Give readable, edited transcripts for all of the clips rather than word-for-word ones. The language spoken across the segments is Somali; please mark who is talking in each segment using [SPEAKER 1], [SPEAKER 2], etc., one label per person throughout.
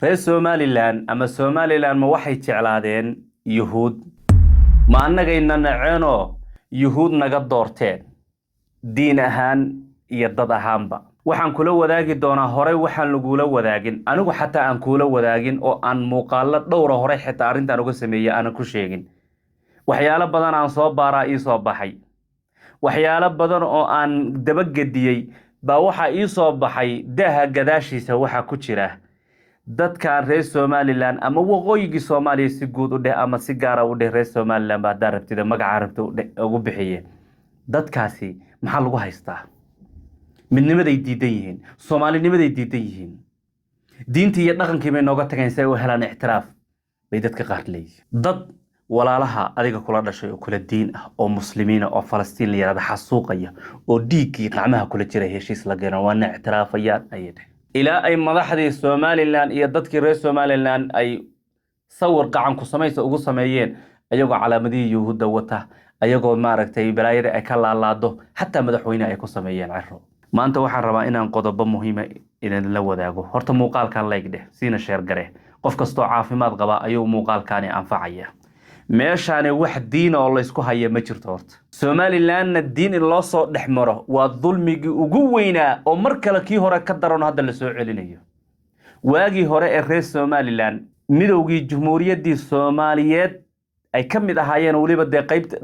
[SPEAKER 1] Reer Somaliland ama Somaliland ma waxay jeclaadeen Yuhuud? Ma annagayna naceenoo Yuhuud naga doorteen diin ahaan iyo dad ahaanba? Waxaan kula wadaagi doonaa horey waxaan lagula wadaagin, anigu xataa aan kuula wadaagin, oo aan muuqaalo dhowra horey xitaa arrintan uga sameeyey aanan ku sheegin. Waxyaalo badan aan soo baaraa ii soo baxay, waxyaalo badan oo aan dabagediyey baa waxaa ii soo baxay daaha gadaashiisa waxaa ku jira. Dadkan reer Somaliland ama waqooyigii Soomaaliya si guud u dheh ama si gaara u dheh, reer Somaliland ba haddaa rabtida magaca rabta ugu bixiye, dadkaasi maxaa lagu haystaa? Midnimaday diidan yihiin, soomaalinimaday diidan yihiin, diintii iyo dhaqankii bay nooga tageen si ay u helaan ictiraaf, bay dadka qaar leeyihiin. Dad walaalaha adiga kula dhashay oo kula diin ah oo muslimiina oo Falastiin la yihahda xasuuqaya oo dhiiggii gacmaha kula jira heshiis la galan, waana ictiraafayaan ayay dheh, ilaa ay madaxdii Somaliland iyo dadkii reer Somaliland ay sawir gacan ku samaysa ugu sameeyeen ayagoo calaamadihii Yuhuudda wata, ayagoo maaragtay balaayada ay ka laalaado, xataa madaxweyne ay ku sameeyeen Ciro. Maanta waxaan rabaa inaan qodobo muhiima idinla wadaago. Horta muuqaalkan like dheh, siina share gare. Qof kastoo caafimaad qaba ayuu muuqaalkaani anfacaya. Meeshaani wax diina oo laysku haya ma jirto. Horta Somalilandna diin in loo soo dhex maro waa dulmigii ugu weynaa oo mar kale kii hore ka daran hadda la soo celinayo. Waagii hore ee reer Somaliland midowgii Jumhuuriyaddii Soomaaliyeed ay ka mid ahaayeen, weliba dee qeybta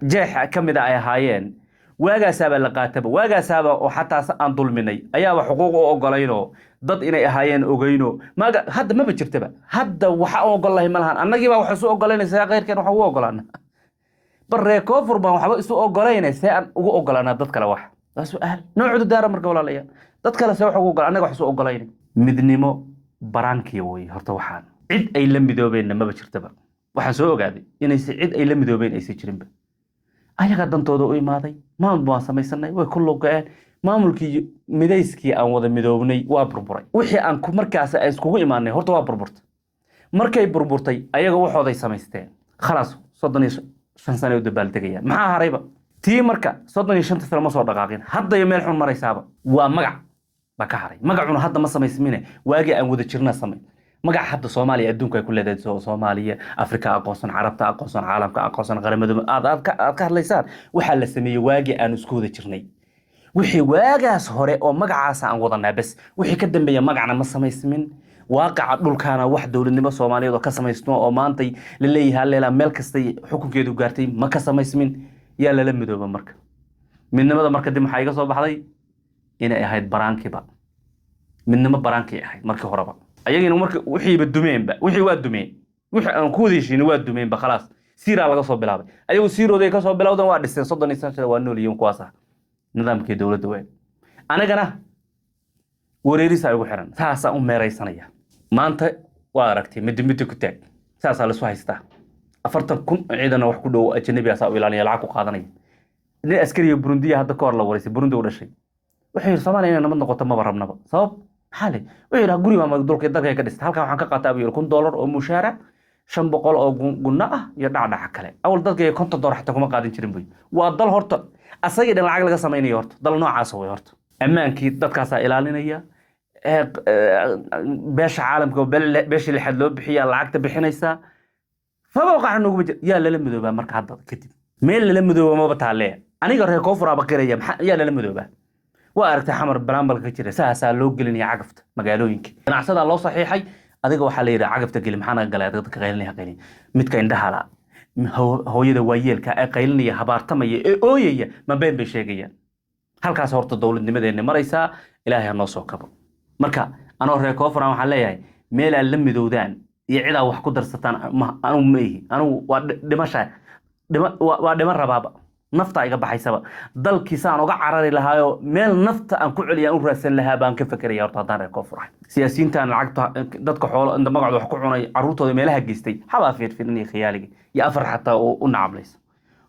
[SPEAKER 1] jeexa ka mid a ay ahaayeen, waagaasaaba la qaataba, waagaasaaba oo xataa aan dulminay ayaaba xuquuq u ogolaynoo dad inay ahaayeen ogeyno. Maaga hadda maba jirtaba. Hadda waxa u ogolahay ma lahan. Annagii baa wax isu ogolaynaysa, keyrkeen waxa ugu ogolaana. Bar reer koonfur baan waxba isu ogolayna, see aan ugu ogolaanaa dad kale? Wax waa su-aal noocudu daara. Marka walaalayaal, dad kale see wax ugu ogola annaga wax isu ogolayna? Midnimo baraankiya wey. Horta waxaan cid ay la midoobeenna maba jirtaba. Waxaan soo ogaaday inayse cid ay la midoobeen aysan jirinba. Ayagaa dantooda u imaaday. Maamul baan samaysanay, way ku lugo-een. Maamulkii midayskii aan wada midoobnay waa burburay. Wixii aan ku markaas aan iskugu imaanay horta waa burburtay. Markay burburtay, ayaga waxooday samaysteen. Khalaas, 35 sano u dabaaldegayaan. Maxaa harayba? Tii marka 35-ta sano ma soo dhaqaaqin, hadday meel xun maraysaaba. Waa magac baa ka haray. Magacuna hadda ma samaysmine, waagii aan wada jirna samay magaca. Hadda Soomaaliya adduunka ay ku leedahay, Soomaaliya Afrika aqoonsan, Carabta aqoonsan, caalamka aqoonsan, qaramada aad ka hadlaysaan, waxaa la sameeyey waagii aan isku wada jirnay. Wixii waagaas hore oo magacaasa aan wadanaa bes. Wixii ka dambeeya magacna ma samaysmin. Waaqaca dhulkaana wax dowladnimo Soomaaliyeed oo ka samaysmo oo maantay la leeyahay halleelaa meel kastay xukunkeedu gaartay ma ka samaysmin. Yaa lala midooba marka midnimada? Marka dib maxaa iga soo baxday? Inay ahayd baraankiba. Midnimo baraankay ahayd markii horeba. Ayagiina marka wixiiba dumeenba, wixii waa dumeen, wixii aan ku wada heshiinay waa dumeenba. Khalaas, siiraa laga soo bilaabay. Ayagu siirooday ka soo bilowdan, waa dhisteen. 35 sana waa nool yihiin kuwaas ah nidaamkii dowladda weyn. Anigana wareerisaa igu xiran, saasaan u meeraysanaya. Maanta waa aragtay, midi midi ku taag, saasaa laisu haystaa. 40,000 oo ciidana wax ku dhow ajanabi asaa u ilaalinaya, lacag ku qaadanaya. Nin askariga Burundiya hadda ka hor la wareysay, Burundi u dhashay, wuxuu yidhi: "Soomaaliya inay nabad noqoto maba rabnaba." Sabab maxaa le? Wuxuu yidhi: "Guri baa dulka dalkay ka dhistay. Halkan waxaan ka qaataa," buu yidhi, $1,000 oo mushaara, 500 oo gunno ah iyo dhacdhaca kale. Awal dadka $50 xataa kuma qaadan jirin, buy. Waa dal horta asagii dhan lacag laga samaynayo. Horta dal noocaas way. Horta ammaankii dadkaasaa ilaalinaya. Beesha caalamka oo beesha lixaad loo bixiya lacagta bixinaysaa. Faba noguma jir. Yaa lala midoobaa marka hadda kadib? Meel lala midooba maba taalee. Aniga reer koonfuraaba qiraya. Maxaa yaa lala midoobaa? Waa aragtay Xamar balaambalka ka jira, saasaa loo gelinaya cagafta magaalooyinka. Ganacsadaa loo saxiixay, adiga waxaa la yidhi cagafta geli. Maxaa naga galay? Dadka qaylinaya qaylin, midka indhaha la, hooyada waayeelka ee qaylinaya, habaartamaya ee ooyaya, ma been bay sheegayaan? Halkaas horta dowladnimadeenni maraysaa. Ilaahay ha noo soo kabo. Marka anoo reer koonfuran waxaan leeyahay: meel aad la midowdaan iyo cidaa wax ku darsataan anugu ma ihi. Anugu waa dhimasha waa dhiman rabaaba, nafta iga baxaysaba. Dalkiisaan uga carari lahaayoo meel nafta aan ku celiya aan u raadsan lahaa baan ka fekeraya. Horta haddaan reer koonfur ahay, siyaasiyiintan lacagta dadka xoolo inta magacooda wax ku cunay, carruurtooda meelaha geystay, xabaa fiirfiirin iyo khiyaaliga iyo afar xataa oo u nacablaysa.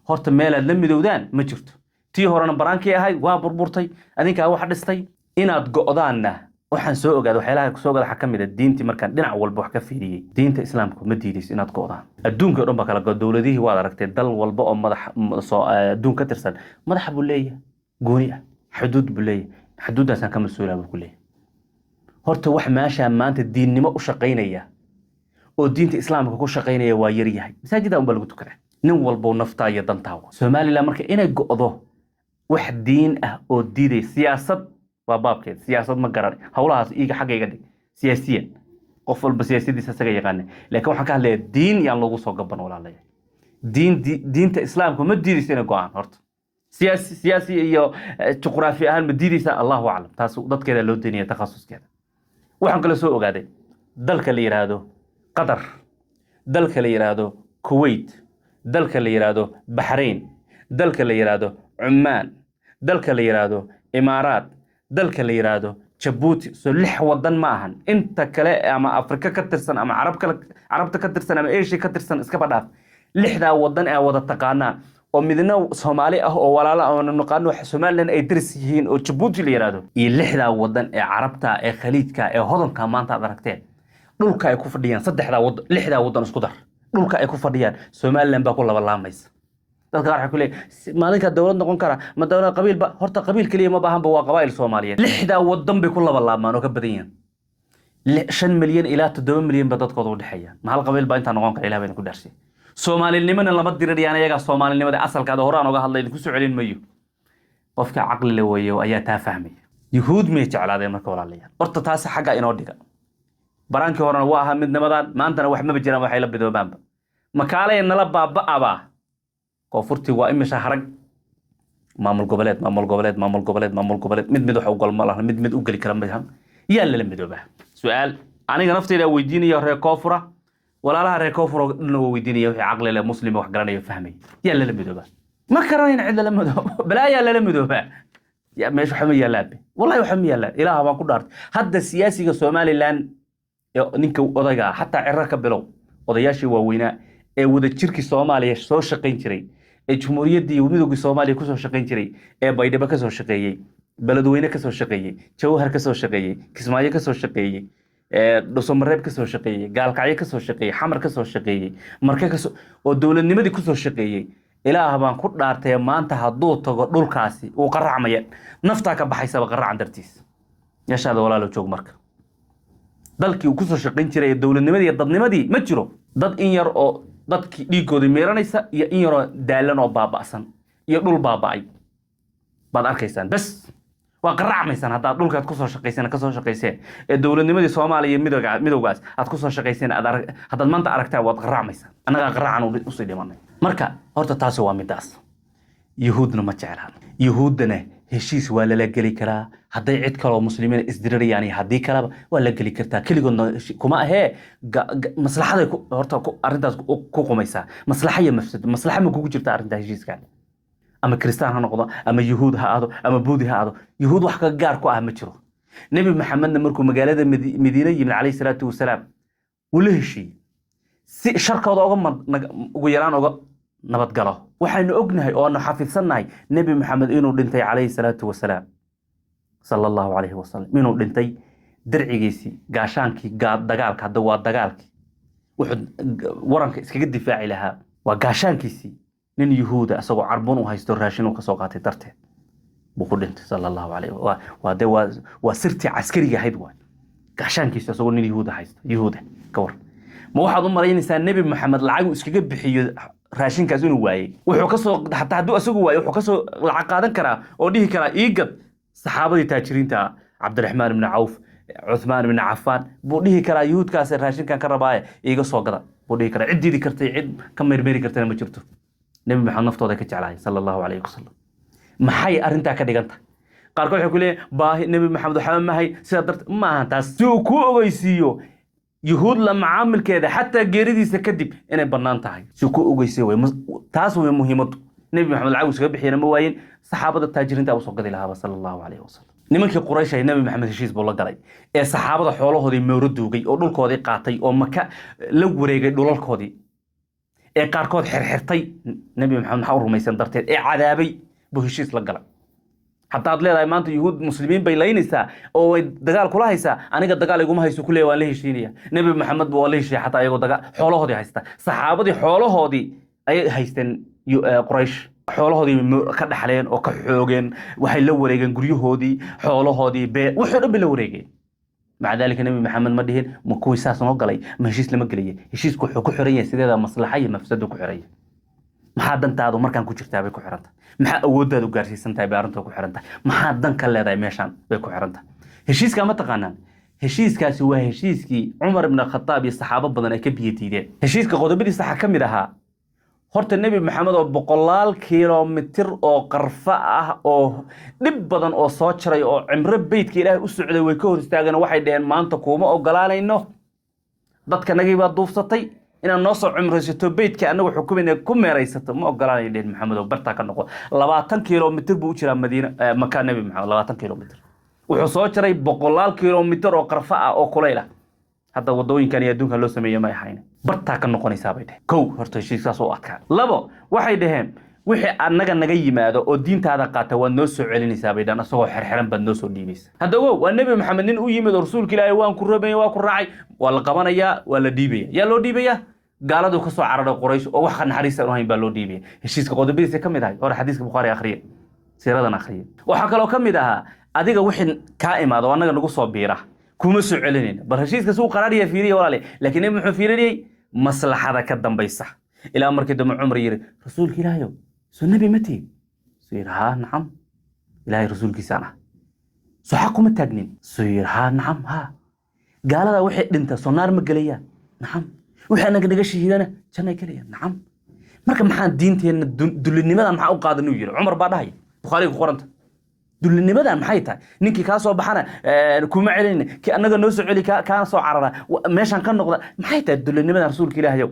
[SPEAKER 1] Horta meelaad la midowdaan ma jirto. Tii horena baraankii ahayd, waa burburtay. Adinkaa wax dhistay inaad go'daanna waxaan soo ogaaday, waxyaalaha soo ogaada waxaa ka mid a diintii. Markaan dhinac walba wax ka fiiriyey, diinta Islaamku ma diidayso inaad go'daan. Adduunka o dhan baa kala go. Dowladihii waad aragtay, dal walba oo madax soo adduun ka tirsan madaxa buu leeyahay, gooni ah, xuduud buu leeyahay, xuduuddaasaan ka mas-uulaa buu ku leeyahay. Horta wax meeshaa maanta diinnimo u shaqaynaya oo diinta Islaamka ku shaqaynaya waa yaryahay. Masaajida unbaa lagu tukadaa. Nin walbow naftaa iyo dantaa. Somaliland marka inay go'do, wax diin ah oo diiday, siyaasad waa baabkeed. Siyaasad ma garan, howlahaas iiga xagga iga dhig. Siyaasiyan qof walba siyaasadiisa isaga yaqaana, laakiin waxaan ka hadlayaa diin. Yaan loogu soo gaban, walaalayaal. Diin, diinta Islaamka ma diidaysa inay go'aan. Horta siyaasi iyo juqraafi ahaan ma diidaysa? Allahu aclam. Taas dadkeeda loo daynaya, takhasuskeeda. Waxaan kale soo ogaaday dalka la yidhaahdo Qatar, dalka la yidhaahdo Kuwait, dalka la yidhaahdo Baxrain, dalka la yidhaahdo Cumaan, dalka la yidhaahdo Imaaraat, dalka la yidhaahdo Jabuuti. Soo lix wadan ma ahan? Inta kale ama Afrika ka tirsan ama Carab kale, Carabta ka tirsan ama Asia ka tirsan iskaba dhaaf. Lixdaa wadan ee wada taqaanaa oo midna Soomaali ah oo walaalo ah oo naqaano Somaliland ay daris yihiin oo Jabuuti la yidhaahdo, iyo lixdaa wadan ee Carabta ee Khaliijka ee hodanka maanta aad aragteen, dhulka ay ku fadhiyaan saddexdaa wadan, lixdaa wadan isku dar, dhulka ay ku fadhiyaan Somaliland baa ku labalaamaysa. Dadka qaar waxay ku leeyihin, maalinkaa dowlad noqon kara ma dowlad qabiilba? Horta qabiil keliya ma baahanba, waa qabaa'il Soomaaliyeed. Lixdaa wadan bay ku labalaamaan oo ka badan yihiin. 5 milyan ilaa 7 milyan ba dadkooda u dhexeeya. Ma hal qabiil baa intaa noqon kara? Ilah baa idinku dhaarsiya. Soomaalinimona lama dirirayaan iyagaa. Soomaalinimada asalkaada hore aan oga hadlay, idinku soo celin mayo. Qofka caqli la weeyo ayaa taa fahmaya. Yuhuud miyay jeclaadeen marka, walaalayaal? Horta taasi xagga inoo dhiga. Baraankii horena waa ahaa midnimadan, maantana wax maba jiraan. Waxay la bidoobaanba makaalaya nala baaba'abaa. Koonfurtii waa imisha harag maamul goboleed, maamul goboleed, maamul goboleed, maamul goboleed. Mid mid wax u gol ma laha, mid mid u geli kara ma. Yaa lala midoobaa? Su-aal aniga nafteyda weydiinaya reer Koonfura, walaalaha reer Koonfura dhan waa weydiinaya. Wixii caqli leh, Muslim, wax garanaya, fahmaya, yaa lala midoobaa? Ma garanayna cid lala midoobo. Balaayaa lala midoobaa. Ya meesha waxba ma yaallaan, wallahi waxba ma yaallaan. Ilaah baan ku dhaartay. Hadda siyaasiga Somaliland ee ninka odayga ah, xataa Ciro ka bilow, odayaashii waaweynaa ee wadajirkii Soomaaliya soo shaqayn jiray, ee Jumhuuriyaddii iyo Midoogii Soomaaliya kusoo shaqayn jiray, ee Baydhabo kasoo shaqeeyey, Beledweyne kasoo shaqeeyey, Jawhar kasoo shaqeeyey, Kismaayo kasoo shaqeeyey, Dhuusamareeb kasoo shaqeeyey, Gaalkacyo kasoo shaqeeyey, Xamar kasoo shaqeeyey, Marke kasoo oo dowladnimadii kusoo shaqeeyey, Ilaah baan ku dhaartay, maanta hadduu tago dhulkaasi uu qaracmaya, naftaa ka baxaysaba qaracan dartiis. Meeshaada, walaalo, joog. Marka dalkii uu kusoo shaqayn jiray dowladnimadii iyo dadnimadii ma jiro. Dad in yar oo dadkii dhiigoodii miiranaysa iyo in yaroo daalan oo baaba'san iyo dhul baaba'ay baad arkaysaan. Bes, waa qaracmaysaan haddaad dhulkaad kusoo shaqayseen, kasoo shaqayseen ee dowladnimadii Soomaaliya iyo midowga, midowgaas aad kusoo shaqayseen aad haddaad maanta aragtaan, waad qaracmaysaan. Annagaa qaracan usii dhimanay. Marka horta taasi waa midaas. Yuhuudna ma jeclaan. Yuhuuddana heshiis waa lala geli karaa hadday cid kaloo Muslimiin isdirirayaan iyo haddii kaleba waa la geli kartaa. Keligoodna kuma ahee, maslaxaday horta arrintaas ku qumaysaa. Maslaxa iyo mafsado. Maslaxa ma kugu jirta arrintaa heshiiskan? Ama Kristaan ha noqdo, ama Yuhuud ha aado, ama Buudi ha aado, Yuhuud wax ka gaar ku ah ma jiro. Nebi Maxamedna markuu magaalada Madiine yimid, calayhi salaatu wasalaam, wuu la heshiiyey si sharkooda uga ugu yaraan uga nabadgalo. Waxaynu ognahay oo aanu xafidsannahay Nebi Maxamed inuu dhintay, calayhi salaatu wasalaam, sala Allahu calayhi wasalam, inuu dhintay dircigiisii, gaashaankii dagaalka. Hadda waa dagaalkii wuxuu waranka iskaga difaaci lahaa, waa gaashaankiisii. Nin Yuhuuda isagoo carbun u haysto raashin uu kasoo qaatay darteed buu ku dhintay, sala Allahu calayhi. Waa de waa sirtii caskariga ahayd. Waay gaashaankiisa isagoo nin Yuhuuda haysta. Yuhuuda ka war, ma waxaad u malaynaysaa Nebi Maxamed lacag uu iskaga bixiyo raashinkaas inuu waayey? Wuxuu kasoo, xataa hadduu isagu waayo, wuxuu kasoo lacag qaadan karaa oo dhihi karaa ii gad. Saxaabadii taajiriinta ah, Cabdiraxmaan ibni Cawf, Cuthmaan ibni Cafaan buu dhihi karaa, "Yuhuudkaas raashinkan ka rabaaye iiga soo gada," buu dhihi karaa. Cid diidi kartay, cid ka meermeeri kartana ma jirto. Nebi Maxamed naftooda ka jeclahay, sala Allahu calayhi wasalam. Maxay arrintaa ka dhigan tahay? Qaarkood waxay ku leeyihin, baahi Nebi Maxamed waxba mahay, sidaa darteed ma ahan. Taas si uu kuu ogeysiiyo Yuhuud la macaamilkeeda xataa geeridiisa kadib inay bannaan tahay, si uu kuu ogeysiiyo way. Taas way muhiimaddu. Nebi Maxamed lacag uu iskaga bixiyana ma waayin, saxaabada taajiriinta usoo gadi lahaaba, sala Allahu calayhi wasalam. Nimankii Quraysh ay Nebi Maxamed heshiis buu la galay ee saxaabada xoolahoodii mooro duugay oo dhulkoodii qaatay oo Maka la wareegay dhulalkoodii, ee qaarkood xirxirtay Nebi Maxamed maxaa u rumaysan darteed, ee cadaabay buu heshiis la galay. Haddaad leedahay maanta Yuhuud Muslimiin bay laynaysaa oo way dagaal kula haysaa, aniga dagaal iguma hayso kuleeya, waan la heshiinaya. Nebi Maxamed waa la heshiiya xataa iyagoo dagaal xoolahoodii haysta. Saxaabadii xoolahoodii ayay haysteen. Quraysh xoolahoodii ka dhaxleen oo ka xoogeen, waxay la wareegeen guryahoodii, xoolahoodii, bee wuxuu dhan bay la wareegeen. Maca daalika, Nebi Maxamed ma dhihin ma kuwii saas noo galay ma heshiis lama gelaya. Heshiisku wuxuu ku xiran yahay sideeda maslaxa iyo mafsado ku xiran yahay. Maxaa dantaadu markaan ku jirtaa bay ku xiran tahay, maxaa awooddaadu gaarsiisan tahay bay arrinta ku xiran tahay, maxaa dan ka leedahay meeshaan bay ku xiran tahay. Heshiiskaa ma taqaanaan? Heshiiskaasi waa heshiiskii Cumar ibn Khataab iyo saxaabo badan ay ka biyo diideen. Heshiiska qodobadiisa waxaa ka mid ahaa horta Nebi Maxamed oo boqolaal kilomitir oo qarfo ah oo dhib badan oo soo jaray oo cimro beytka Ilaahay u socday way ka hor istaageen. Waxay dhaheen, "Maanta kuuma ogolaanayno, dadka nagii baa duufsatay, inaad noo soo cimraysato beytka annagu xukumayna ku meeraysato ma ogolaanayo," dheheen. "Maxamedow, bartaa ka noqo." 20 kilomitir buu u jiraa Madiina, Maka Nebi Maxamed. 20 kilomitir wuxuu soo jaray, boqolaal kilomitir oo qarfo ah oo kulayl ah. Hadda wadooyinkan iyo adduunkan loo sameeye may ahayn. "Bartaa ka noqonaysaa," bay dheheen. Kow, horta heshiiskaas oo adkaa. Labo, waxay dhaheen, "Wixii annaga naga yimaado oo diintaada qaata waad noo soo celinaysaa," bay dhaheen. "Asagoo xerxeran baad noo soo dhiibaysa." Hadda ogow, waa Nebi Maxamed nin u yimid oo "Rasuulka Ilaahay, waan ku rabaya, waa ku raacay." Waa la qabanayaa, waa la dhiibaya. Yaa loo dhiibayaa? Gaaladu ka soo cararay, Quraysh oo wax naxariis aan u hayn baa loo dhiibaya. Heshiiska qodobadiisa ka mid ahay. Hore xadiiska Bukhaari akhriya, siiradan akhriya. Waxaa kaloo ka mid ahaa, adiga wixii kaa imaado oo annaga nagu soo biira kuma soo celinayna. Bal heshiiska suu qaraariya fiiriya, walaale. Laakiin Nebi muxuu fiirinayay? Maslaxada ka dambaysa. Ilaa markii dambe Cumar yiri, "Rasuulka Ilaahayow, soo nebi ma tihin?" Suu yidhi, "Haa, nacam, Ilaahay rasuulkiisaan ah." "Soo xaq kuma taagnin?" Suu yidhi, "Haa, nacam, haa." "Gaalada waxay dhinta soo naar ma gelayaan?" "Nacam." "Wixii annaga naga shahiidana jannay gelayaan?" "Nacam." "Marka maxaan diinteenna dullinimadan maxaa u qaadan?" uu yidhi. Cumar baa dhahaya, Bukhaariga ku qoranta. "Dullinimadan maxay tahay? Ninkii kaa soo baxana kuma celinayna, kii annaga noo soo celi kaana soo carara meeshaan ka noqda. Maxay tahay dullinimadan, rasuulka Ilaahayow?"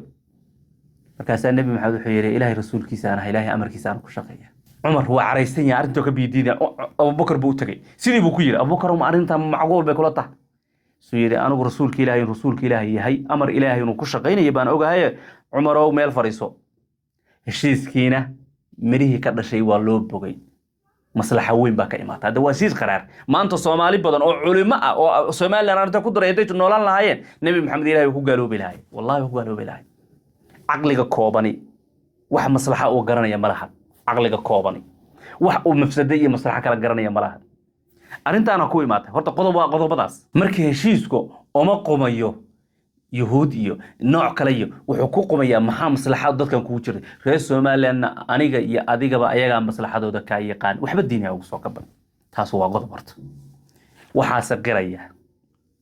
[SPEAKER 1] Markaasaa Nebi Maxamed wuxuu yidhi, "Ilaahay rasuulkiisa aan ahay, Ilaahay amarkiisa aan ku shaqeeya." Cumar waa caraysan yahay, arrintoo ka biidiidaya. Abubakar buu u tegey, sidii buu ku yidhi, "Abubakar, ma arrintan macquul bay kula tahay?" Suu yidhi, "Anigu rasuulka Ilaahay in rasuulka Ilaahay yahay, amar Ilaahay inuu ku shaqaynayo baan ogahaye, Cumarow, meel fadhiiso." Heshiiskiina mirihii ka dhashay waa loo bogay, maslaxa weyn baa ka imaata. Hadda waa heshiis qaraar. Maanta Soomaali badan oo culimo ah oo Somaliland arrinta ku daray hadday noolaan lahaayeen, Nebi Maxamed Ilahay waa ku gaaloobi lahay, wallahi waa ku gaaloobi lahay. Caqliga koobani wax maslaxa uu garanaya ma laha. Caqliga koobani wax uu mafsado iyo maslaxa kala garanaya ma laha. Arrintaana ku imaatay horta qodob waa qodobadaas. Marka heshiisku uma qumayo Yuhuud iyo nooc kale, iyo wuxuu ku qumayaa maxaa maslaxa dadkan kugu jiray. Reer Somalilandna aniga iyo adigaba ayagaa maslaxadooda kaa yaqaan, waxba diiniha ugu soo gaban. Taas waa qodob. Horta waxaase qiraya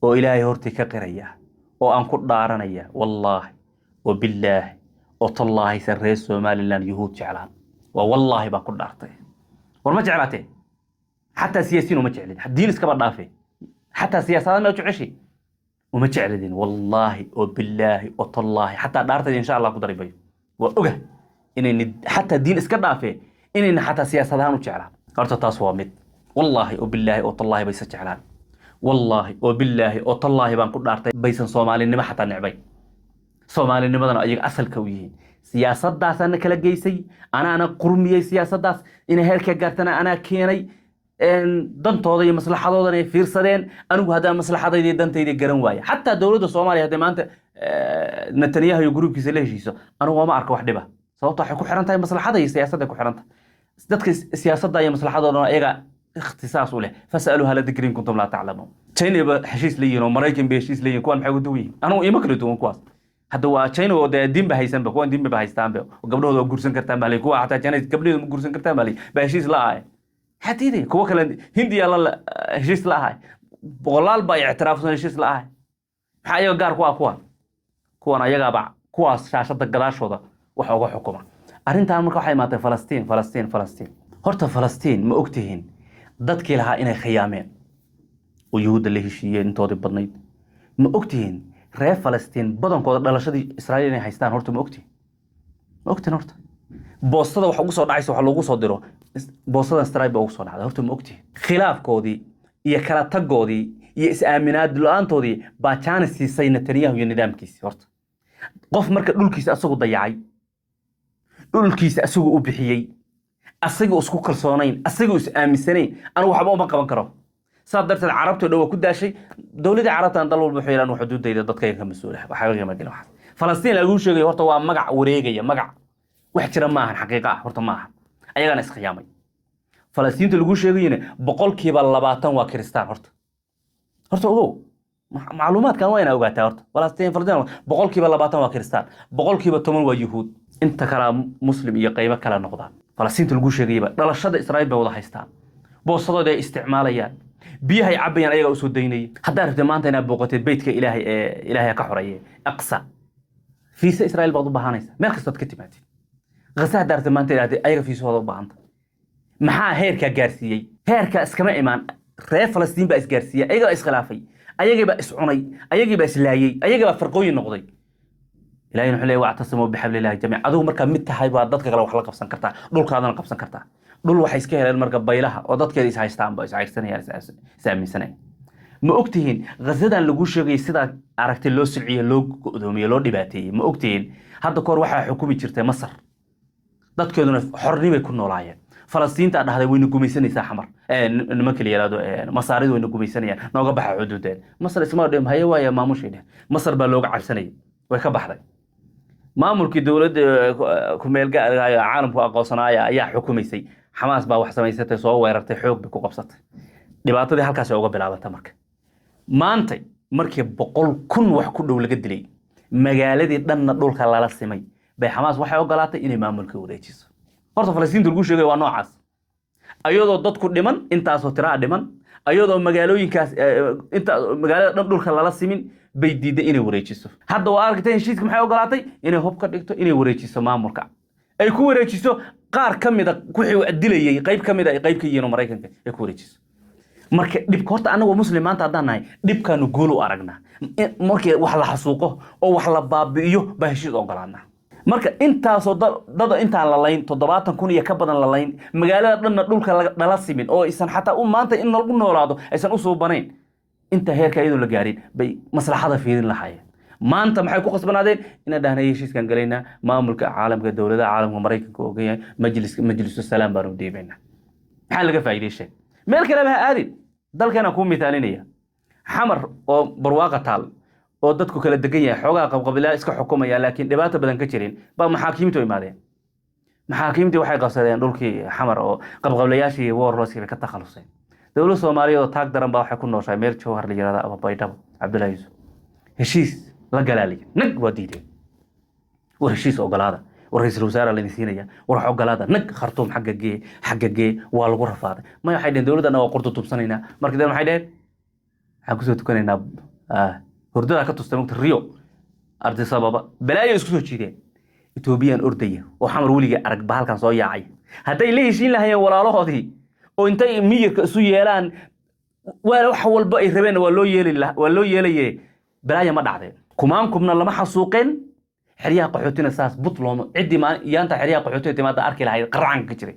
[SPEAKER 1] oo Ilaahay hortii ka qiraya oo aan ku dhaaranaya, wallaahi oo billaahi oo tallaahi, san reer Somaliland Yuhuud jeclaan. Waa wallaahi baan ku dhaartay. War ma jeclaatee? Xataa siyaasiyiin uma jeclin, diin iskaba dhaafe, xataa siyaasadaad ma jeceshi? Uma jeclidin. Wallaahi oo billaahi oo tallaahi, xataa dhaartayda insha Allah ku dari bayo. Waa oga inayna xataa diin iska dhaafe, inayna xataa siyaasad ahaan u jeclaan. Horta taas waa mid. Wallaahi oo billaahi oo tallaahi baysa jeclaan. Wallaahi oo billaahi oo tallaahi baan ku dhaartay baysan Soomaalinimo xataa necbay, Soomaalinimadana ayaga asalka u yihiin. Siyaasadaasaana kala geysay, anaana qurmiyey siyaasaddaas inay heerka gaartana anaa keenay. Dantooda iyo maslaxadoodana ay fiirsadeen. Anigu haddaan maslaxadayda iyo dantayda garan waaya, xataa dowladda Soomaaliya hadday maanta Netanyahu iyo gruubkiisa la heshiiso, anigu ma arko wax dhiba. Sababto waxay ku xiran tahay maslaxada iyo siyaasadday ku xiran tahay. Dadka siyaasadda iyo maslaxadoodana ayaga ikhtisaas u leh. فاسألوا أهل الذكر إن كنتم لا تعلمون. China ba heshiis leeyihin oo Maraykan bay heshiis leeyihin. Kuwan maxay uga duwan yihiin? Anigu ima kala duwan kuwaas. Hadda waa China oo dee diin ba haysanba, kuwan diin ba haystaanba oo gabdhahooda waa guursan kartaan baa leeyihin. Kuwa xataa China gabdhahooda ma guursan kartaan baa leeyihin, baa heshiis la ahay. Maxaa diidaya? Kuwa kale Hindiya la heshiis la ahay, boqolaal baa ictiraafsan heshiis la ahay. Maxaa ayaga gaar ku ah kuwan? Kuwan ayagaaba kuwaas shaashada gadaashooda wax uga xukuma arrintan. Marka waxay imaatay Falastiin, Falastiin, Falastiin. Horta Falastiin ma ogtihiin dadkii lahaa inay khiyaameen oo Yuhuudda la heshiiyeen intoodii badnayd? Ma ogtihiin reer Falastiin badankooda dhalashadii Israa'iil inay haystaan? Horta ma ogtihiin? Ma ogtihiin? Horta boostada wax ugu soo dhacaysa, wax loogu soo diro boostada Israa'iil ba ugu soo dhacday. Horta ma ogtihiin khilaafkoodii iyo kala tagoodii iyo is-aaminaad la-aantoodii baa jaanis siisay Netanyahu iyo nidaamkiisii? Horta qof marka dhulkiisa asagu dayacay, dhulkiisa asagu u bixiyey, asaga isku kalsoonayn, asaga is aaminsanayn, anigu waxba uma qaban karo. Saas darteed Carabta dhow waa ku daashay. Dowladda Carabtan dal walba wuxuu yidhahan xuduudayda dadkayga ka mas-uula, waxba kama gelin waxaas. Falastiin laguu sheegayo horta waa magac wareegaya, magac wax jira maahan, xaqiiqa ah horta maahan. Ayagana iskhiyaamay. Falastiinta laguu sheegayona 20% waa Kiristaan. Horta ogow. Macluumaadkan waa inaa ogaataa horta. Falastiin 20% waa Kiristaan, 10% waa Yuhuud, inta kalea Muslim iyo qaybo kale noqdaan. Falastiinta lagu sheegayaba dhalashada Israa'iil bay wada haystaan, boosadooda ay isticmaalayaan, biyahay cabayaan ayagaa usoo daynaya. Haddaa rabtay maanta inaad booqateed beytka Ilaahay ee Ilaahay ka xoreeye Aqsa, fiisa Israa'iil baad u baahanaysa meel kastood ka timaadid. Qasa haddaa rabtay maanta inaad ayaga fiisahooda u baahanta. Maxaa heerkaa gaarsiiyey? Heerkaa iskama imaan. Reer Falastiin baa isgaarsiiyey, ayagaa iskhilaafay, ayagii baa iscunay, ayagii baa islaayey, ayagii baa farqooyin noqday. Ilahay wuxuu leeyahy: واعتصموا بحبل الله جميعا. Adigu markaa mid tahay baa dadka kale wax la qabsan kartaa, dhulkaadana qabsan kartaa. Dhul waxay iska heleen marka baylaha oo dadkeeda is haystaanba, is cayrsanayaan, is aaminsanayaan. Ma ogtihiin Ghazadan lagu sheegay sidaa aragtay loo silciyey, loo go'doomiyey, loo dhibaateeyey? Ma ogtihiin hadda kahor waxaa xukumi jirtay Masar, dadkeeduna xornimay ku noolaayeen. Falastiinta dhahday: "Wayna gumaysanaysaa Xamar, nimanka la yihahdo Masaaridu wayna gumaysanayaan, nooga baxa xuduudeen." Masar isma dhim haye waaya maamushay dheh. Masar baa looga cabsanayay, way ka baxday. Maamulkii dowladda kumeel gaarka caalamku aqoonsanaaya ayaa xukumaysay. Xamaas baa wax samaysatay, soo weerartay, xoog bay ku qabsatay. Dhibaatadii halkaas ay uga bilaabanta. Marka maantay markii 100,000 wax ku dhow laga dilay, magaaladii dhanna dhulka lala simay, bay Xamaas waxay ogolaatay inay maamulka wareejiso. Horta Falastiinta lagu sheegay waa noocaas, ayadoo dadku dhiman, intaasoo tiraa dhiman, ayadoo magaalooyinkaas inta magaalada dhan dhulka lala simin, bay diiday inay wareejiso. Hadda waa aragtay heshiiska. Maxay ogolaatay? Inay hub ka dhigto, inay wareejiso maamulka, ay ku wareejiso qaar ka mida wixii dilayay, qayb ka mida ay qayb ka yihiin oo Maraykanka ay ku wareejiso. Marka dhibka horta anagoo Muslim maanta haddaan nahay, dhibkaanu guul u aragnaa. Markii wax la xasuuqo oo wax la baabi'iyo baa heshiis ogolaanaa. Marka intaasoo dada intaan la layn, 70,000 iyo ka badan la layn, magaalada dhanna dhulka dhala simin, oo aysan xataa u maanta in lagu noolaado aysan u suubanayn, inta heerka iyadoo la gaarin bay maslaxada fiirin lahaayeen. Maanta maxay ku khasbanaadeen? Inaan dhahnay: "Heshiiskan galaynaa, maamulka caalamka, dowladaha caalamka, Maraykanka ogan yahay, majlis majlisu salaam baanu dhiibaynaa." Maxaa laga faa'iiday? Sheeg. Meel kaleba ha aadin, dalkana kuu mithaalinaya. Xamar oo barwaaqa taal oo dadku kala degan yahay, xoogaa qabqabilaa iska xukumaya, laakiin dhibaato badan ka jirin, baa maxaakiimtu imaadeen. Maxaakiimtii waxay qabsadeen dhulkii Xamar oo qabqablayaashii warlordskii bay ka takhaluseen. Dowladda Soomaaliyeed oo taag daran baa waxay ku nooshahay meel Jowhar la yirahda ama Baydhabo. Cabdullahi Yuusuf heshiis la galaaliya, nag waa diideen. "War heshiis ogolaada, war ra-iisul wasaare laydin siinaya, war wax ogolaada." Nag, Khartuum xagga gee, xagga gee, waa lagu rafaaday. Maya, waxay dheheen: "Dowladdana waa qurdutubsanaynaa." Markii dambe maxay dheheen? "Waxaan kusoo tukanaynaa." Hurdadaa ka tustay mugta Rio Ardi Sababa balaayo isku soo jiideen. Etoobiyaan ordaya oo Xamar weligii arag ba halkan soo yaacay. Hadday la heshiin lahayeen walaalahoodii oo intay miyirka isu yeelaan, waa wax walba ay rabeen waa loo yeeli waa loo yeelaye, balaaya ma dhacdeen. Kumaankumna lama xasuuqeen. Xeryaha qaxootina saas but looma ciddii yaanta xeryaha qaxootiga timaada arki lahayd qarcanka ka jiray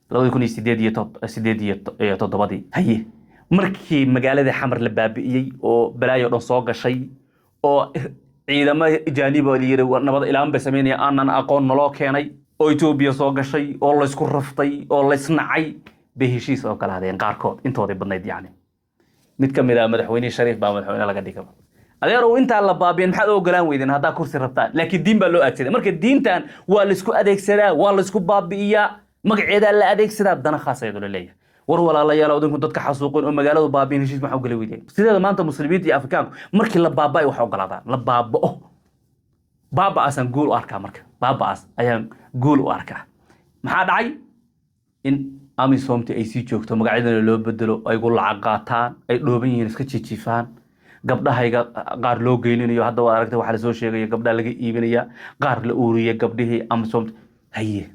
[SPEAKER 1] 2008 iyo sideed iyo toddobadii. Haye, markii magaaladii Xamar la baabi'iyey oo balaayo dhan soo gashay oo ciidamo jaaniba la yiri nabad ilaaman bay samaynaya aanan aqoon naloo keenay oo Etoobiya soo gashay oo laysku raftay oo laysnacay, bay heshiis ogolaadeen qaarkood, intoodii badnayd. Yacni mid ka mid ah madaxweyne Shariif baa madaxweyne laga dhigaba. Adeerow, intaan la baabiin maxaad u ogolaan weydeen haddaa kursi rabtaan? Laakiin diin baa loo adeegsaday. Marka diintan waa laisku adeegsadaa, waa laisku baabi'iyaa, magaceedaa la adeegsadaa, dana khaas ayadoo la leeyahay. War walaalayaal, idinku dadka xasuuqin oo magaaladu baabi'in, heshiis maxaa u geli weydeen? Sideeda maanta Muslimiinta iyo Afrikaanku markii la baaba'ay wax ogolaadaan la baaba'o. Baaba'aasaan guul u arkaa. Marka baaba'aas ayaan guul u arkaa. Maxaa dhacay? In AMISOMti ay sii joogto, magacyadana loo bedelo, ay gu lacag qaataan, ay dhooban yihiin, iska jijiifaan, gabdhahayga qaar loo geyninayo. Hadda waa aragtay waxaa lasoo sheegaya gabdhaha laga iibinaya, qaar la uuriya gabdhihii AMISOMta. Haye,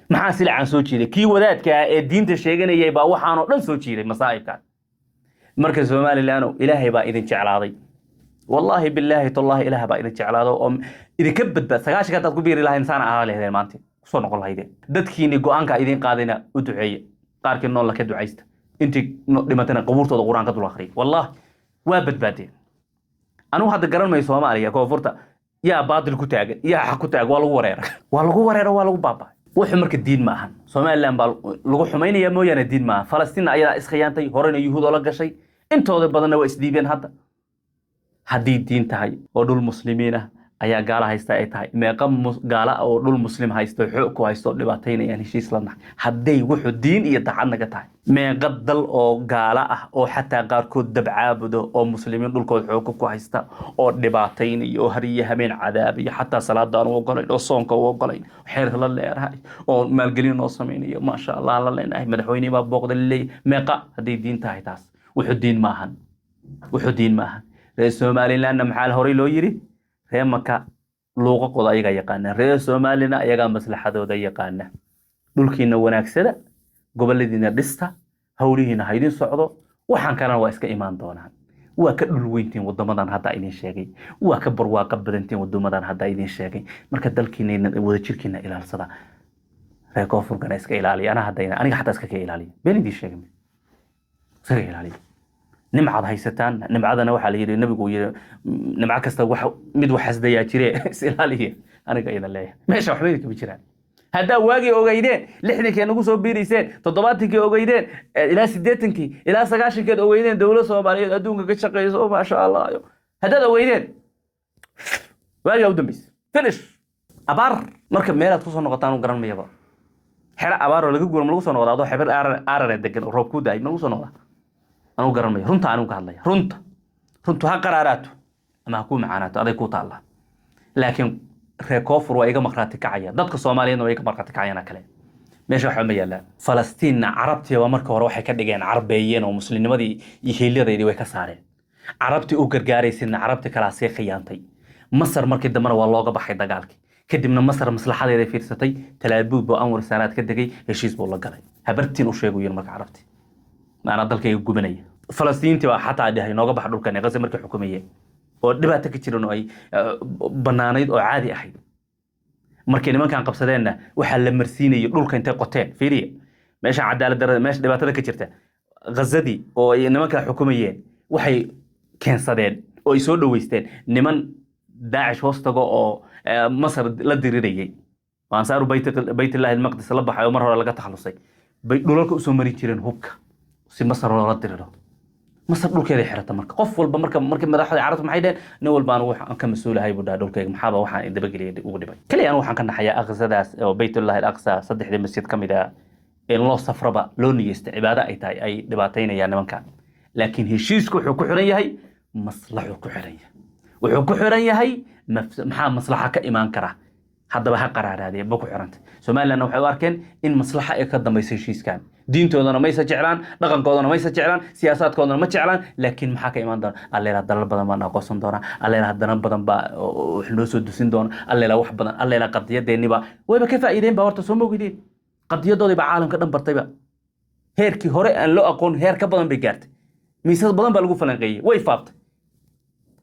[SPEAKER 1] maxaa silacaan soo jiiday? Kii wadaadka ah ee diinta sheeganayay baa waxaanoo dhan soo jiiday, masaa'ibkan. Marka Somaliland, Ilaahay baa idin jeclaaday. Wallaahi, bilaahi, tallaahi, Ilaah baa idin jeclaado oo idinka badbaad. 90-ka haddaad ku biiri lahayn saana ahaa lahaydeen, maanta kusoo noqon lahaydeen. Dadkiini go-aanka idin qaadayna u duceeya, qaarkii nool ka ducaysta, intii dhimatana qabuurtooda Qur-aan ka dul akhriya. Wallahi waa badbaadeen. Anigu hadda garan mayo Soomaaliya koonfurta yaa baatil ku taagan, yaa xaq ku taagan. Waa lagu wareera, waa lagu wareera, waa lagu baaba'ay. Wuxuu marka diin ma ahan. Somaliland baa lagu xumaynaya mooyaane, diin ma aha. Falastiin ayadaa iskhiyaantay, horena Yuhuud oola gashay, intooda badanna waa isdhiibeen. Hadda haddii diin tahay oo dhul Muslimiin ah Ayaa gaala haysta ay tahay. Meeqa gaala oo dhul Muslim haysto, xoog ku haysto oo dhibaataynayaan heshiis la nahay, hadday wuxuu diin iyo daacad naga tahay? Meeqa dal oo gaala ah oo xataa qaarkood dabcaabudo oo Muslimiin dhulkood xooga ku haysta oo dhibaataynaya oo hariyo hameen cadaabiyo, xataa salaada aan u ogolayn oo soonka u ogolayn, xeer la leedahay oo maalgelin noo samaynayo, maasha Allah la leenahay, madaxweyne baa booqda laleeyahay? Meeqa hadday diin tahay taas? Wuxuu diin maahan, wuxuu diin maahan. Reer Somalilandna maxaa horey loo yiri? Reer Maka luuqaqooda ayagaa yaqaana, reer Soomaalina ayagaa maslaxadooda yaqaana. Dhulkiina wanaagsada, goboladiina dhista, howlihiina ha idin socdo. Waxaan kalena waa iska imaan doonaan. Waa ka dhul weyntiin wadamadan hadda idin sheegay, waa ka barwaaqo badantiin wadamadan hadda idin sheegay. Marka dalkiina, wadajirkiina ilaalsada. Reer Koonfurkana iska ilaaliya. Ana haddayna aniga xataa iska ka ilaaliya, been idin sheegay, iskaga ilaaliya. Nimcaad haysataan, nimcadana waxaa la yidhi, Nabigu yidhi, nimco kasta wax mid wax hasdayaa jire, is ilaaliya. Aniga idin leeyahay, meesha waxba idin kama jiraan. Haddaa waagii ogeydeen, 60-kii nagu soo biirayseen, 70-kii ogeydeen, ilaa 80-kii ilaa 90-keed ogeydeen dowlad Soomaaliyeed adduunka ka shaqeyso, maasha Allah, haddaad ogeydeen waagaa u dambaysa, finish abaar. Marka meelaad kusoo noqotaan u garan mayaba. Xero abaar oo laga guuro ma lagu soo noqda? Adoo xeber aarare degan oo roob kuu daay ma lagu soo noqdaa? Anugu garan mayo. Runta anigu ka hadlaya. Runta, runtu ha qaraaraato ama ha kuu macaanaato, aday kuu taallaa. Laakiin reer Koonfur waa iga markhaati kacaya, dadka Soomaaliyeedna waa iga markhaati kacayana kale. Meesha waxba ma yaallaan. Falastiinna Carabtii waa marka hore waxay ka dhigeen, carbeeyeen oo muslimnimadii iyo hiilyadeydii way ka saareen. Carabtii u gargaaraysidna Carabtii kalaa sii khiyaantay. Masar markii dambena waa looga baxay dagaalkii. Kadibna Masar maslaxadeeda fiirsatay. Talaabuub buu Anwar Saanaad ka degay, heshiis buu la galay. Habartiin u sheegu yiri marka Carabtii, maanaa dalkayga gubanaya. Falastiintii baa xataa dhahay nooga baxa dhulkan. Qase markay xukumayeen oo dhibaato ka jiran oo ay bannaanayd oo caadi ahayd, markay nimankan qabsadeenna waxaa la marsiinayay dhulka intay qoteen. Fiiriya meesha cadaalad darada, meesha dhibaatada ka jirta. Ghazadii oo ay nimankaa xukumayeen waxay keensadeen oo ay soo dhoweysteen niman Daacish hoos tago oo Masar la dirirayay oo Ansaaru Baytillahi Almaqdis la baxay oo mar hore laga takhalusay, bay dhulalka usoo marin jireen hubka si Masar loola diriro. Masar dhulkeeday xirata. Marka qof walba marka markii madaxda Carabta maxay dheheen? Nin walba anigu waxaan ka mas-uulahay buu dhaha dhulkayga. Maxaaba waxaan dabageliyay ugu dhibay kaliya? Anigu waxaan ka naxayaa Aqsadaas oo Baytullahi Alaqsa, saddexdii masjid ka mid ah in loo safraba loo niyeysta cibaado ay tahay, ay dhibaataynayaan nimankan. Laakiin heshiisku wuxuu ku xiran yahay maslaxuu ku xiran yahay, wuxuu ku xiran yahay maxaa maslaxa ka imaan kara. Haddaba ha qaraaraadee ba ku xirantay. Somalilandna waxay u arkeen in maslaxa ay ka dambayso heshiiskan. Diintoodana maysa jeclaan, dhaqankoodana maysa jeclaan, siyaasaadkoodana ma jeclaan, laakiin maxaa ka imaan doona? Alleela dalal badan baan aqoonsan doonaa, alleela dana badan baa wax noo soo dusin doona, alleela wax badan, alleela qadiyadeeniba wayba ka faa'iideen ba. Horta soo mogideen, qadiyadoodii baa caalamka dhan bartayba. Heerkii hore aan loo aqoon heer ka badan bay gaartay. Miisas badan baa lagu falanqeeyey, way faaftay.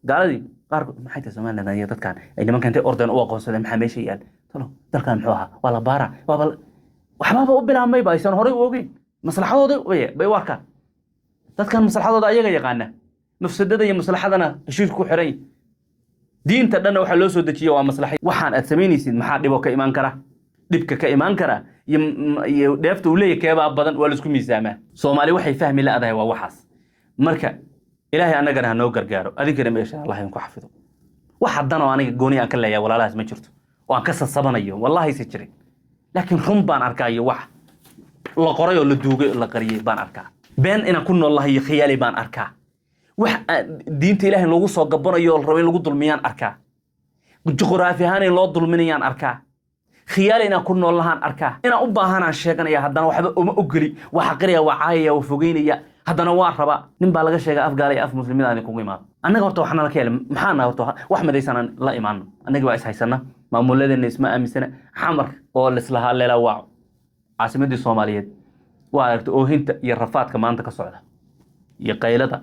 [SPEAKER 1] Gaaladii qaarkood maxay tahay Somaliland iyo dadkan ay nimankan intay ordeen u aqoonsadeen? Maxaa meesha yaal talo? Dalkan muxuu ahaa? Waa la baara, waaba waxbaaba u bilaabmayba aysan horey u ogeyn. Maslaxadooda bay u arkaan. Dadkan maslaxadooda ayaga yaqaana, mafsadada iyo maslaxadana heshiisku ku xiran yahay. Diinta dhanna waxaa loo soo dejiye waa maslaxa. Waxaan aad samaynaysid maxaa dhiboo ka imaan kara? Dhibka ka imaan kara iyo dheefta uu leeyahay keebaa badan? Waa laisku miisaamaa. Soomaali waxay fahmi la'dahay waa waxaas. Marka Ilaahay annagana ha noo gargaaro, adinkana meesha Allah idinku xafido. Wax haddan oo aniga gooni aan ka leeyahay walaalahaas ma jirto oo aan ka sasabanayo, wallahi se jirin. Laakiin run baan arkaa iyo wax la qoray oo la duugay oo la qariyey baan arkaa. Been inaan ku nool lahay iyo khiyaali baan arkaa. Wax diinta Ilaahay loogu soo gabanayo oo la rabo in lagu dulmiyaan arkaa. Juqraafi ahaan in loo dulminayaan arkaa. Khiyaali inaan ku nool lahaan arkaa. Inaan u baahanaan sheeganaya, haddana waxba uma ogoli. Waa xaqiraya, waa caayaya, waa fogeynaya, haddana waa rabaa. Nin baa laga sheega af gaala iyo af Muslimiin aan idinkugu imaado. Annaga horta waxna la ka helay maxaana? Horta wax madaysanaan la imaano. Annaga waa is haysana, maamulladeena isma aaminsana. Xamar oo lislahaa leela waa caasimadii Soomaaliyeed, waa aragta oohinta iyo rafaadka maanta ka socda iyo qaylada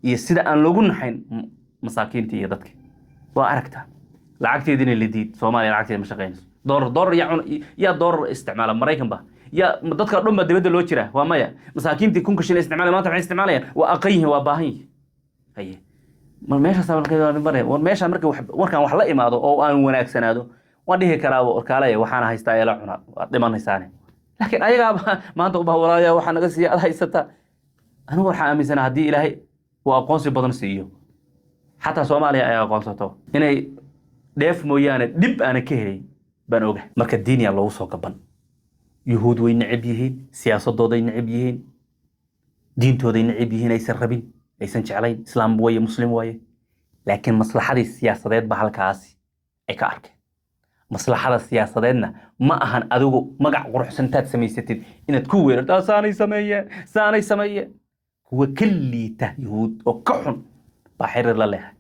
[SPEAKER 1] iyo sida aan loogu naxayn masaakiinta iyo dadka. Waa aragtaa lacagteedina la diid. Soomaaliya lacagteeda ma shaqaynayso. Doolar, doolar yaa cun? Yaa doolar isticmaala? Maraykan ba yaa? Dadka dhan baa dibadda loo jiraa? Waa maya. Masaakiintii 1000-ka shilin isticmaalaya maanta maxay isticmaalayaan? Waa aqan yihiin, waa baahan yihiin. Haye, mar meeshaas marka war meesha marka warkaan wax la imaado oo aan wanaagsanaado, waan dhihi karaa warkaalaya waxaana haystaa ee la cuna, waad dhimanaysaane. Laakiin ayagaaba maanta u bah walaalayaa waxaa naga siiya ad haysata. Anigu waxaan aaminsanaa haddii Ilaahay uu aqoonsi badan siiyo, xataa Soomaaliya ay aqoonsato, inay Dheef mooyaane dhib aanan ka helayn baan oga. Marka diiniyaa loogu soo gaban. Yuhuud way necab yihiin, siyaasadooday necab yihiin, diintooday necab yihiin, aysan rabin, aysan jeclayn. Islaam waaye, Muslim waaye, laakiin maslaxadii siyaasadeed ba halkaasi ay ka arkeen. Maslaxada siyaasadeedna ma ahan adigu magac quruxsan intaad samaysatid inaad ku weerarto: "Saanay sameeyeen, saanay sameeyeen." Kuwa ka liita Yuhuud oo ka xun baa xiriir la leehay.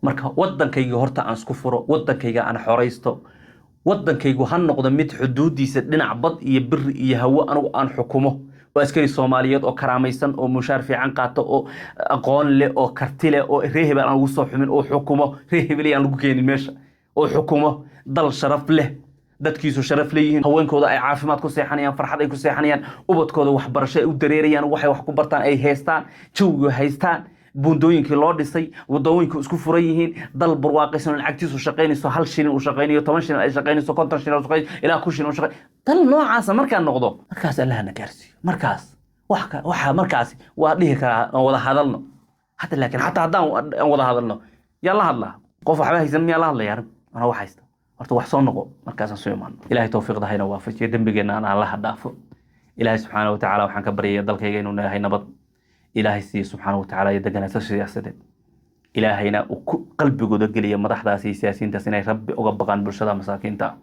[SPEAKER 1] Marka waddankayga horta aan isku furo, waddankayga aan xoraysto, waddankaygu ha noqdo mid xuduudiisa dhinac bad iyo biri iyo hawo anigu aan xukumo, oo askari Soomaaliyeed oo karaamaysan oo mushaar fiican qaato oo aqoon leh oo karti leh oo reer hebel aan ugu soo xumin oo xukumo, reer hebel aan lagu keenin meesha, oo xukumo dal sharaf leh, dadkiisu sharaf leeyihiin, haweenkooda ay caafimaad ku seexanayaan, farxad ay ku seexanayaan, ubadkooda waxbarasho ay u dareerayaan, waxay wax ku bartaan ay haystaan, jawiga haystaan, buundooyinkii loo dhisay, wadooyinku isku furan yihiin, dal barwaaqaysan oo lacagtiisu shaqaynayso, 1 shilin uu shaqaynayo, 10 shilin ay shaqaynayso, 50 shilin uu shaqaynayo, ilaa 1000 shilin uu shaqaynayo. Dal noocaasa markaan noqdo, markaas Allahna gaarsiiyo. Markaas wax waxa markaasi waa dhihi karaa aan wada hadalno. Hadda laakiin xataa haddaan aan wada hadalno, yaa la hadlaa? Qof waxba haysan miyaa la hadlaya? Arrin anaa wax haysta horta wax soo noqo, markaasaan soo imaano. Ilaahay tawfiiqda hayna waafajiyo, dembigeenna aan Allaha dhaafo. Ilaahay subxaana wa tacaala waxaan ka baryaya dalkayga inuu nahay nabad Ilaahay siiyo subxaana wa tacaala iyo deganaansho siyaasadeed. Ilaahayna uu ku qalbigooda geliya madaxdaas iyo siyaasiyiintaas inay Rabbi uga baqaan bulshada masaakiinta ah,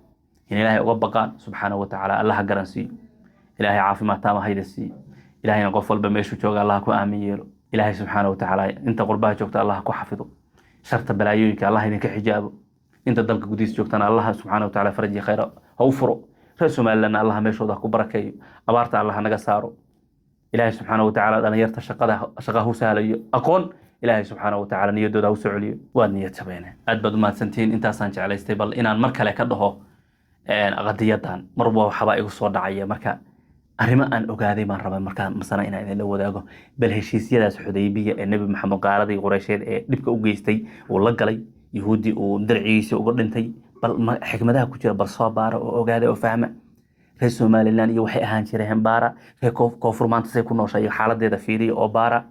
[SPEAKER 1] in Ilaahay uga baqaan subxaana wa tacaala. Allaha garansiiyo. Ilaahay caafimaad taama hayda siiyo. Ilaahayna qof walba meeshuu jooga Allaha ku aamin yeelo. Ilaahay subxaana wa tacaala inta qurbaha joogta Allaha ku xafido sharta balaayooyinka, Allah idinka xijaabo. Inta dalka gudihiisa joogtana Allaha subxaana wa tacaala faraj iyo khayr ha u furo. Reer Somalilandna Allaha meeshooda ha ku barakeeyo, abaarta Allaha naga saaro. Ilaahay subxaana wa tacaala dhalinyarta shaqada shaqa ha u sahlayo, aqoon Ilaahay subxaana wa tacaala niyadooda ha u soo celiyo. Waad niyad jabeene, aad baad umahadsantihiin. Intaasaan jeclaystay bal inaan mar kale ka dhaho qadiyadan. Marba waxbaa igu soo dhacaya, marka arrimo aan ogaaday baan rabay markaa masana inaan idinla wadaago. Bal heshiisyadaas Xudaybiya ee Nebi Maxamed qaaradii Qureysheed ee dhibka u geystay uu la galay, Yuhuuddii uu dircigiisii uga dhintay, bal xikmadaha ku jira bal soo baara oo ogaada oo fahma. Reer Somaliland iyo waxay ahaan jireen baara, reer Koonfur maanta say ku nooshahay iyo xaaladeeda fiiriya oo baara.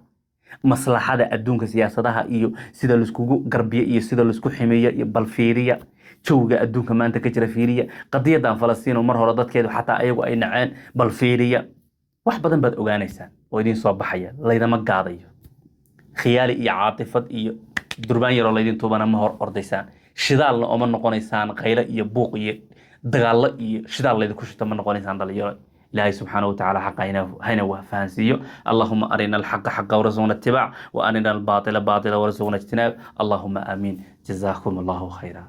[SPEAKER 1] Maslaxada adduunka, siyaasadaha iyo sida laiskugu garbiyo iyo sida laisku ximeeyo iyo bal fiiriya. Jawiga adduunka maanta ka jira fiiriya. Qadiyadan Falastiin oo mar hore dadkeedu xataa ayagu ay naceen bal fiiriya. Wax badan baad ogaanaysaan oo idiin soo baxaya. Laydama gaadayo khiyaali iyo caatifad iyo durbaan yaroo laydin tuubana ma hor ordaysaan, shidaalna ooma noqonaysaan, qaylo iyo buuq iyo dagaallo iyo shidaal laydinku shito ma noqonaysaan dhalinyaro. Ilaahay subxaana wa tacaala xaqa hayna fahansiiyo. اللهم أرنا الحق حقا وارزقنا اتباعه، وأرنا الباطل باطلا وارزقنا اجتنابه. اللهم آمين. جزاكم الله خيرا.